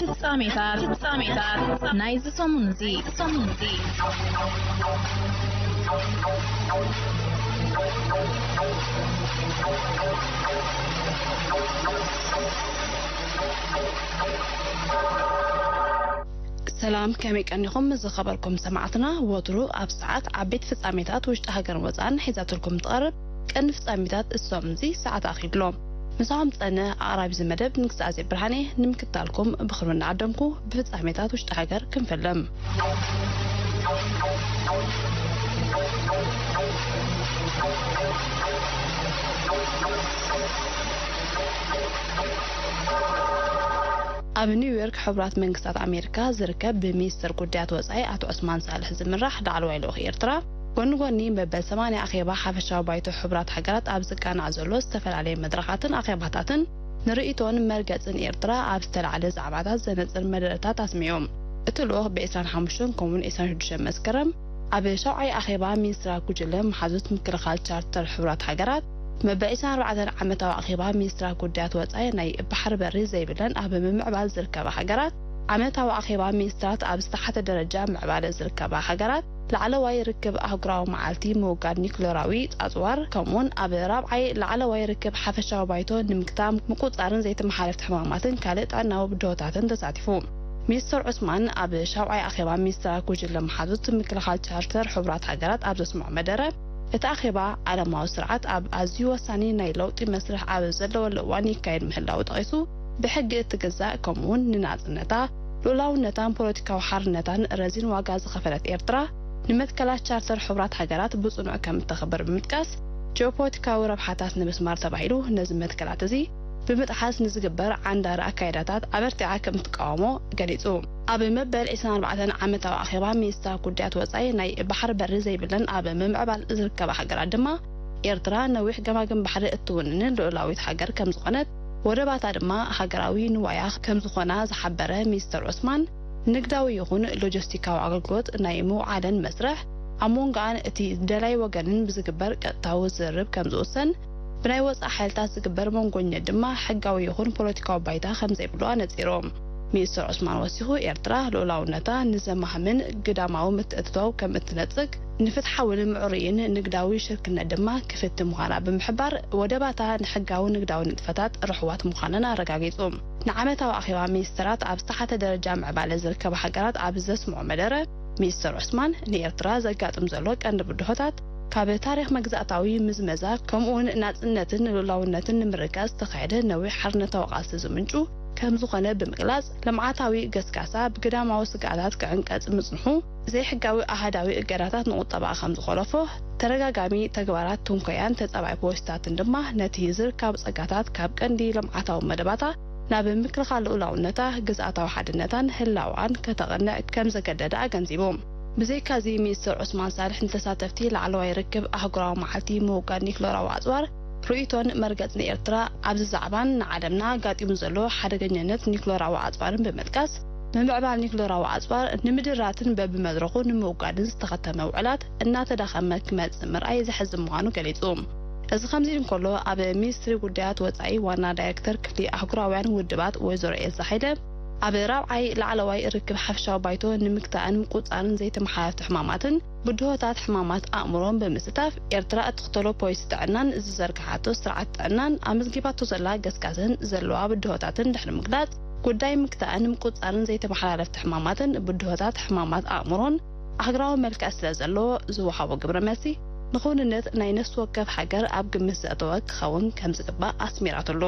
ፍጻሜታት፣ ፍጻሜታት ናይዚ ሰሙን እዚ፣ ሰሙን እዚ። ሰላም፣ ከመይ ቀኒኹም ዝኸበርኩም ሰማዕትና? ወትሩ ኣብ ሰዓት ዓበይቲ ፍጻሜታት ውሽጢ ሃገርን ወጻእን ሒዛትልኩም ትቐርብ ቀንዲ ፍጻሜታት እሶም እዚ ሰዓት ኣኺድሎ። ምሳኹም ጸንሕ ኣቕራቢ እዚ መደብ ንግስኣዜ ብርሃኔ። ንምክታልኩም ብኽብሪ እናዓደምኩ ብፍጻሜታት ውሽጢ ሃገር ክንፈልም። ኣብ ኒውዮርክ ሕቡራት መንግስታት ኣሜሪካ ዝርከብ ብሚኒስትር ጉዳያት ወጻኢ ኣቶ ዑስማን ሳልሕ ዝምራሕ ላዕለዋይ ልኡኽ ኤርትራ፣ ጎኒ ጎኒ መበል ሰማንያ ኣኼባ ሓፈሻዊ ባይቶ ሕቡራት ሃገራት ኣብ ዝቃናዕ ዘሎ ዝተፈላለየ መድረኻትን ኣኼባታትን፣ ንርእይቶን መርገጽን ኤርትራ ኣብ ዝተላዕለ ዛዕባታት ዘነጽር መደረታት ኣስሚዑ። እቲ ልኡኽ ብ ዕስራን ሓሙሽተን ከምኡውን ዕስራን ሽዱሽተን መስከረም ኣብ ሻውዓይ ኣኼባ ሚኒስትራት ጉጅለ መሓዙት ምክልኻል ቻርተር ሕቡራት ሃገራት፣ መበል ዕስራን ኣርባዕተን ዓመታዊ ኣኼባ ሚኒስትራት ጉዳያት ወጻኢ ናይ ባሕሪ በሪ ዘይብለን ኣብ ምምዕባል ዝርከባ ሃገራት፣ ዓመታዊ ኣኼባ ሚኒስትራት ኣብ ዝተሓተ ደረጃ ምዕባለ ዝርከባ ሃገራት፣ ላዕለዋይ ርክብ ኣህጉራዊ መዓልቲ ምውጋድ ኒክለራዊ ኣጽዋር፣ ከምኡውን ኣብ ራብዓይ ላዕለዋይ ርክብ ሓፈሻዊ ባይቶ ንምክታም ምቁጻርን ዘይተመሓላለፍቲ ሕማማትን ካልእ ጥዕናዊ ብድሆታትን ተሳቲፉ። ሚኒስትር ዑስማን ኣብ ሻውዓይ ኣኼባ ሚኒስትራት ጉጅለ መሓዙት ምክልኻል ቻርተር ሕቡራት ሃገራት ኣብ ዘስምዖ መደረ፣ እቲ ኣኼባ ዓለማዊ ስርዓት ኣብ ኣዝዩ ወሳኒ ናይ ለውጢ መስርሕ ኣብ ዘለወሉ እዋን ይካየድ ምህላዉ ጠቒሱ፣ ብሕጊ እትግዛእ ከምኡውን ንናጽነታ፣ ልኡላውነታን ፖለቲካዊ ሓርነታን ረዚን ዋጋ ዝኸፈለት ኤርትራ፣ ንመትከላት ቻርተር ሕቡራት ሃገራት ብጽኑዕ ከም እተኽብር ብምጥቃስ፣ ጂኦፖለቲካዊ ረብሓታት ንምስማር ተባሂሉ ነዚ መትከላት እዚ ብምጥሓስ ንዝግበር ዓንዳሪ ኣካይዳታት ኣበርቲዓ ከም እትቃወሞ ገሊጹ። ኣብ መበል ዕስራን ኣርባዕተን ዓመታዊ ኣኼባ ሚኒስትራት ጉዳያት ወጻኢ ናይ ባሕሪ በሪ ዘይብለን ኣብ ምምዕባል ዝርከባ ሃገራት ድማ፣ ኤርትራ ነዊሕ ገማግም ባሕሪ እትውንንን ልኡላዊት ሃገር ከም ዝኾነት፣ ወደባታ ድማ ሃገራዊ ንዋያ ከም ዝኾና ዝሓበረ ሚኒስተር ዑስማን፣ ንግዳዊ ይኹን ሎጂስቲካዊ ኣገልግሎት ናይ ምውዓለን መስርሕ፣ ኣብ መንጎኣን እቲ ደላይ ወገንን ብዝግበር ቀጥታዊ ዝርርብ ከም ዝውሰን፣ ብናይ ወጻኢ ሓይልታት ዝግበር መንጎኝነት ድማ ሕጋዊ ይኹን ፖለቲካዊ ባይታ ከም ዘይብሉ ኣነጺሮም። ሚኒስተር ዑስማን ወሲኹ፣ ኤርትራ ልኡላውነታ ንዘማህምን ግዳማዊ ምትእትታው ከም እትነጽግ፣ ንፍትሓውን ምዕሩይን ንግዳዊ ሽርክነት ድማ ክፍቲ ምዃና ብምሕባር፣ ወደባታ ንሕጋዊ ንግዳዊ ንጥፈታት ርሑዋት ምዃነን ኣረጋጊጹ። ንዓመታዊ ኣኼባ ሚኒስተራት ኣብ ዝተሓተ ደረጃ ምዕባለ ዝርከባ ሃገራት ኣብ ዘስምዖ መደረ፣ ሚኒስተር ዑስማን፣ ንኤርትራ ዘጋጥም ዘሎ ቀንዲ ብድሆታት፣ ካብ ታሪኽ መግዛእታዊ ምዝመዛ፣ ከምኡውን ናጽነትን ልኡላውነትን ንምርግጋጽ ዝተኻየደ ነዊሕ ሓርነታዊ ቃልሲ ዝምንጩ ከም ዝኾነ ብምግላጽ፣ ልምዓታዊ ገስጋሳ ብግዳማዊ ስግኣታት ክዕንቀጽ ምጽንሑ፣ ዘይሕጋዊ ኣሃዳዊ እገዳታት ንቁጠባ ከም ዝኾለፎ፣ ተደጋጋሚ ተግባራት ትንኮያን ተጻባኢ ፖሊሲታትን ድማ ነቲ ዝርካብ ጸጋታት ካብ ቀንዲ ልምዓታዊ መደባታ ናብ ምክልኻል ልኡላውነታ፣ ግዝኣታዊ ሓድነታን ህላወኣን ከተቕንዕ ከም ዘገደደ ኣገንዚቡ። ብዘይካዚ፣ ሚኒስተር ዑስማን ሳልሕ ንተሳተፍቲ ላዕለዋይ ርክብ ኣህጉራዊ መዓልቲ ምውጋድ ኒክለራዊ ኣጽዋር ርእይቶን መርገጽን ኤርትራ ኣብዚ ዛዕባን ንዓለምና ኣጋጢሙ ዘሎ ሓደገኛነት ኒክለራዊ ኣጽዋርን ብምጥቃስ፣ ምምዕባል ኒክለራዊ ኣጽዋር ንምድራትን በብመድረኹ ንምውጋድን ዝተኸተመ ውዕላት እናተዳኸመ ክመጽእ ምርኣይ ዘሕዝን ምዃኑ ገሊጹ። እዚ ከምዚ ኢሉ እንከሎ፣ ኣብ ሚኒስትሪ ጉዳያት ወጻኢ ዋና ዳይሬክተር ክፍሊ ኣህጉራውያን ውድባት ወይዘሮ ኤልሳ ሃይለ፣ ኣብ ራብዓይ ላዕለዋይ ርክብ ሓፈሻዊ ባይቶ ንምክታእን ምቁጽጻርን ዘይተመሓላለፍቲ ሕማማትን ብድሆታት ሕማማት ኣእምሮን ብምስታፍ፣ ኤርትራ እትኽተሎ ፖሊሲ ጥዕናን ዝዘርግሓቶ ስርዓት ጥዕናን ኣመዝጊባቶ ዘላ ገስጋስን ዘለዋ ብድሆታትን ድሕሪ ምግላጽ፣ ጉዳይ ምክታእን ምቁጽጻርን ዘይተመሓላለፍቲ ሕማማትን ብድሆታት ሕማማት ኣእምሮን ኣህጉራዊ መልክዕ ስለ ዘለዎ፣ ዝወሃቦ ግብረ መልሲ ንክውንነት ናይ ነፍሲ ወከፍ ሃገር ኣብ ግምት ዘእተወ ክኸውን ከም ዝግባእ ኣስሚራትሉ።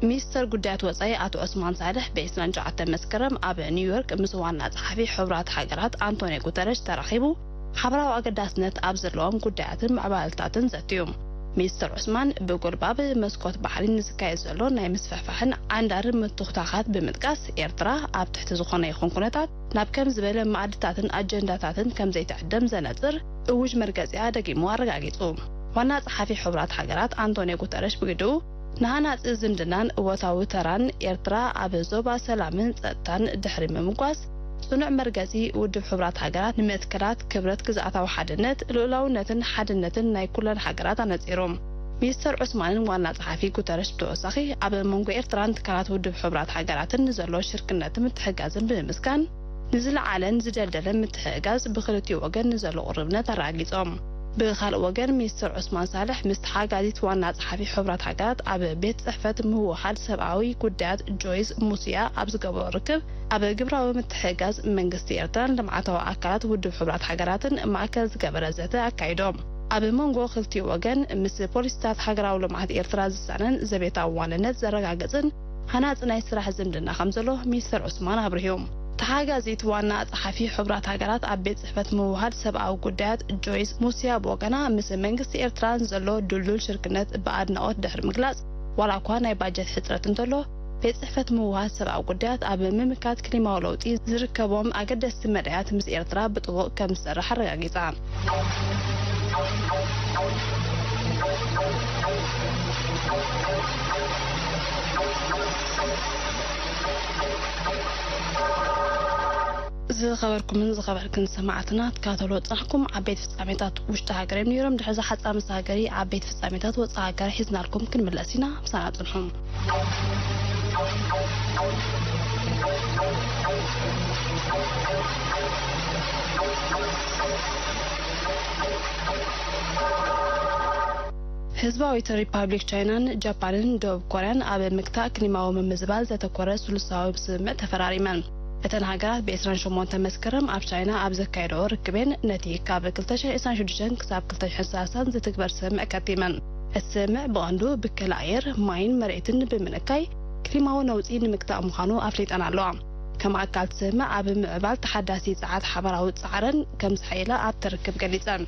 ሚኒስተር ጉዳያት ወጻኢ ኣቶ ዑስማን ሳልሕ ብ ዕስራን ትሽዓተን መስከረም ኣብ ኒውዮርክ ምስ ዋና ጸሓፊ ሕቡራት ሃገራት ኣንቶኒዮ ጉተረሽ ተራኺቡ፣ ሓበራዊ ኣገዳስነት ኣብ ዘለዎም ጉዳያትን ምዕባለታትን ዘትዩ። ሚኒስተር ዑስማን፣ ብጉልባብ መስኮት ባሕሪ ንዝካየድ ዘሎ ናይ ምስፍሕፋሕን ዓንዳሪ ምትኹታኻት ብምጥቃስ፣ ኤርትራ ኣብ ትሕቲ ዝኾነ ይኹን ኩነታት ናብ ከም ዝበለ መኣድታትን ኣጀንዳታትን ከም ዘይትዕደም ዘነጽር እውጅ መርገጺኣ ደጊሙ ኣረጋጊጹ። ዋና ጸሓፊ ሕቡራት ሃገራት ኣንቶኒዮ ጉተረሽ ብግድኡ፣ ንሃናጺ ዝምድናን እወታዊ ተራን ኤርትራ ኣብ ዞባ ሰላምን ጸጥታን ድሕሪ ምምጓስ፣ ጽኑዕ መርገጺ ውድብ ሕቡራት ሃገራት ንምትካላት ክብረት ግዝኣታዊ ሓድነት፣ ልኡላውነትን ሓድነትን ናይ ኩለን ሃገራት ኣነጺሩ። ሚኒስተር ዑስማንን ዋና ጸሓፊ ጉተረሽ ብተወሳኺ፣ ኣብ መንጎ ኤርትራን ትካላት ውድብ ሕቡራት ሃገራትን ንዘሎ ሽርክነትን ምትሕግጋዝን ብምምስጋን፣ ንዝለዓለን ዝደልደለን ምትሕግጋዝ ብኽልቲኡ ወገን ንዘሎ ቅርብነት ኣረጋጊጾም። ብኻልእ ወገን፣ ሚኒስተር ዑስማን ሳልሕ ምስ ተሓጋዚት ዋና ጸሓፊ ሕቡራት ሃገራት ኣብ ቤት ጽሕፈት ምውሃድ ሰብኣዊ ጉዳያት ጆይስ ሙስያ ኣብ ዝገበሮ ርክብ፣ ኣብ ግብራዊ ምትሕግጋዝ መንግስቲ ኤርትራን ልምዓታዊ ኣካላት ውድብ ሕቡራት ሃገራትን ማእከል ዝገበረ ዘተ ኣካይዶም። ኣብ መንጎ ክልቲኡ ወገን፣ ምስ ፖሊሲታት ሃገራዊ ልምዓት ኤርትራ ዝሳነን ዘቤታዊ ዋንነት ዘረጋግጽን ሃናጺ ናይ ስራሕ ዝምድና ከም ዘሎ ሚኒስተር ዑስማን ኣብሪሁ። ተሓጋዚት ዋና ጸሓፊ ሕቡራት ሃገራት ኣብ ቤት ጽሕፈት ምውሃድ ሰብኣዊ ጉዳያት ጆይስ ሙስያ ብወገና፣ ምስ መንግስቲ ኤርትራ ዘሎ ድልዱል ሽርክነት ብኣድናቖት ድሕሪ ምግላጽ፣ ዋላ እኳ ናይ ባጀት ሕጽረት እንተሎ፣ ቤት ጽሕፈት ምውሃድ ሰብኣዊ ጉዳያት ኣብ ምምካት ክሊማዊ ለውጢ ዝርከቦም ኣገደስቲ መዳያት ምስ ኤርትራ ብጥቡቕ ከም ዝሰርሕ ኣረጋጊጻ። ዝኸበርኩምን ዝኸበርክን ሰማዕትና፣ ትካተሎ ጻሕኩም ዓበይቲ ፍጻሜታት ውሽጢ ሃገር እዮም ነይሮም። ድሕሪ ዝሓጻ ምስ ሃገሪ ዓበይቲ ፍጻሜታት ወጻኢ ሃገር ሒዝናልኩም ክንምለስ ኢና። ምሳና ጽንሑ። ህዝባዊት ሪፓብሊክ ቻይናን ጃፓንን ደቡብ ኮርያን ኣብ ምግታእ ክሊማዊ ምምዝባል ዘተኮረ ስሉሳዊ ስምምዕ ተፈራሪመን። እተን ሃገራት ብ ዕስራን ሸሞንተን መስከረም ኣብ ቻይና ኣብ ዘካየደኦ ርክቤን፣ ነቲ ካብ ክልተ ሽሕን ዕስራን ሽዱሽተን ክሳብ ክልተ ሽሕን ሰላሳን ዝትግበር ስምምዕ ከቲመን። እቲ ስምምዕ ብቐንዱ ብከላ ኣየር፣ ማይን መሬትን ብምንካይ ክሊማዊ ነውጺ ንምግታእ ምዃኑ ኣፍሊጠን ኣለዋ። ከም ኣካል እቲ ስምምዕ፣ ኣብ ምዕባል ተሓዳሲ ጸዓት ሓባራዊ ጻዕረን ከም ዝሓየላ ኣብቲ ርክብ ገሊጸን።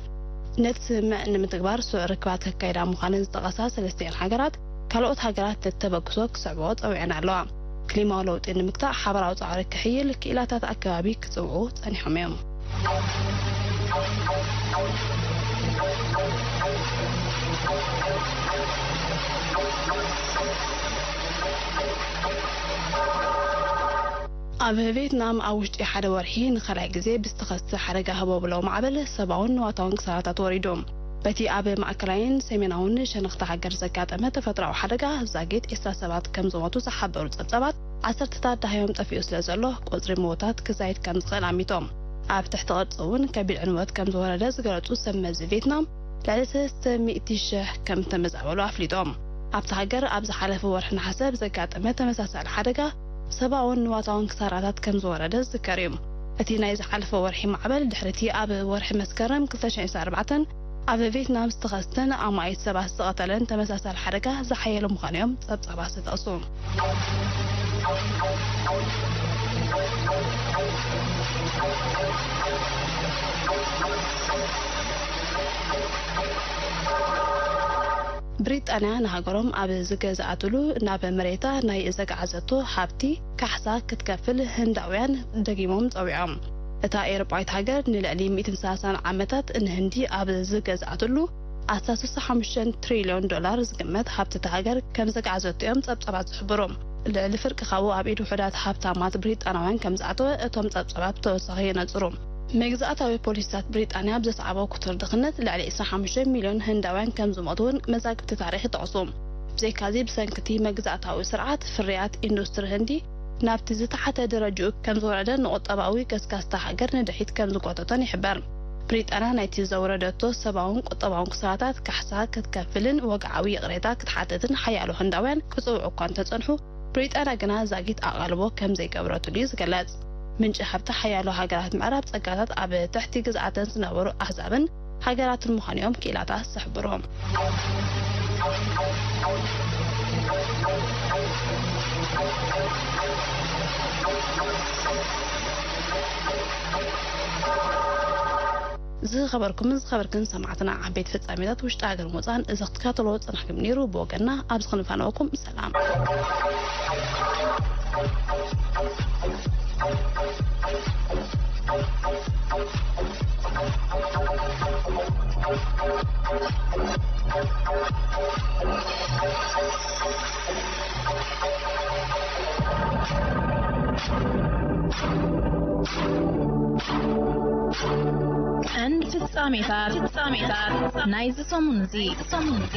ነቲ ስምምዕ ንምትግባር ስዑር ርክባት ከካይዳ ምዃነን ዝጠቐሳ ሰለስቲኣን ሃገራት፣ ካልኦት ሃገራት ነቲ ተበግሶ ክስዕብኦ ጸዊዐን ኣለዋ። ክሊማዊ ለውጢ ንምግታእ ሓባራዊ ጻዕሪ ክሕይል ክኢላታት ኣከባቢ ክጽውዑ ጸኒሖም እዮም። ኣብ ቬትናም ኣብ ውሽጢ ሓደ ወርሒ ንኻልኣይ ግዜ ብዝተኸስተ ሓደጋ ህቦብላዊ ማዕበል ሰብኣውን ንዋታውን ክሳራታት ወሪዱ። በቲ ኣብ ማእከላይን ሰሜናውን ሸነኽቲ ሃገር ዘጋጠመ ተፈጥሮኣዊ ሓደጋ ዛጊት ዕስራ ሰባት ከም ዝሞቱ ዝሓበሩ ጸብጻባት፣ ዓሰርተታት ደሃዮም ጠፊኡ ስለ ዘሎ፣ ቁጽሪ ምዉታት ክዛይድ ከም ዝኽእል ኣሚቶም። ኣብ ትሕቲ ቅርጺ እውን ከቢድ ዕንወት ከም ዝወረደ ዝገለጹ ሰብ መዚ ቬትናም፣ ልዕሊ ሰለስተ ሚእቲ ሽሕ ከም እተመዛበሉ ኣፍሊጦም። ኣብታ ሃገር ኣብ ዝሓለፈ ወርሒ ነሓሰ ብዘጋጠመ ተመሳሳሊ ሓደጋ ሰብኣውን ንዋታውን ክሳራታት ከም ዝወረደ ዝዝከር እዩ። እቲ ናይ ዝሓለፈ ወርሒ ማዕበል ድሕሪ እቲ ኣብ ወርሒ መስከረም ክልተ ሽሕን ዕስራን ኣርባዕተን ኣብ ቬትናም ዝተኸስተን ኣማኢት ሰባት ዝቐተለን ተመሳሳሊ ሓደጋ ዝሓየለ ምዃኑ እዮም ጸብጻባት ዝጠቕሱ። ብሪጣንያ ንሃገሮም ኣብ ዝገዝኣትሉ ናብ መሬታ ናይ ዘግዓዘቶ ሃብቲ ካሕሳ ክትከፍል ህንዳውያን ደጊሞም ጸዊዖም። እታ ኤውሮጳዊት ሃገር ንልዕሊ ሚእትን ሰላሳን ዓመታት ንህንዲ ኣብ ዝገዝኣትሉ ኣስታት ስሳ ሓሙሽተ ትሪልዮን ዶላር ዝግመት ሃብቲ እታ ሃገር ከም ዘግዓዘቶ እዮም ጸብጻባት ዝሕብሩ። ልዕሊ ፍርቂ ካብኡ ኣብ ኢድ ውሑዳት ሃብታማት ብሪጣናውያን ከም ዝኣተወ እቶም ጸብጻባት ብተወሳኺ የነጽሩ። መግዛእታዊ ፖሊሲታት ብሪጣንያ ብዘስዓቦ ክቱር ድኽነት ልዕሊ ዕስራን ሓሙሽተን ሚልዮን ህንዳውያን ከም ዝሞቱ እውን መዛግብቲ ታሪኽ ይጠቕሱ። ብዘይካዚ፣ ብሰንኪ እቲ መግዛእታዊ ስርዓት፣ ፍርያት ኢንዱስትሪ ህንዲ ናብቲ ዝተሓተ ደረጅኡ ከም ዝወረደ ንቁጠባዊ ገስጋስታ ሃገር ንድሕሪት ከም ዝጎተቶን ይሕበር። ብሪጣንያ ናይቲ ዘውረደቶ ሰብኣውን ቁጠባውን ክሳራታት ካሕሳ ክትከፍልን ወግዓዊ ይቕሬታ ክትሓትትን ሓያሎ ህንዳውያን ክጽውዑ እኳ እንተጸንሑ፣ ብሪጣንያ ግና ዛጊት ኣቓልቦ ከም ዘይገበረትሉ እዩ ዝግለጽ። ምንጪ ሃብቲ ሓያሎ ሃገራት ምዕራብ ጸጋታት ኣብ ትሕቲ ግዝኣተን ዝነበሩ ኣህዛብን ሃገራትን ምዃኑ እዮም ክኢላታት ዝሕብሩ። ዝኸበርኩምን ዝኸበርክን ሰማዕትና፣ ዓበይቲ ፍጻሜታት ውሽጢ ሃገር ወጻን እዚ ክትከታተልዎ ዝጸናሕኩም ነይሩ። ብወገንና ኣብዚ ክንፋነወኩም ሰላም። ቀንዲ ፍጻሜታት ፍጻሜታት ናይዚ ሰሙን እዚ ሰሙን እዚ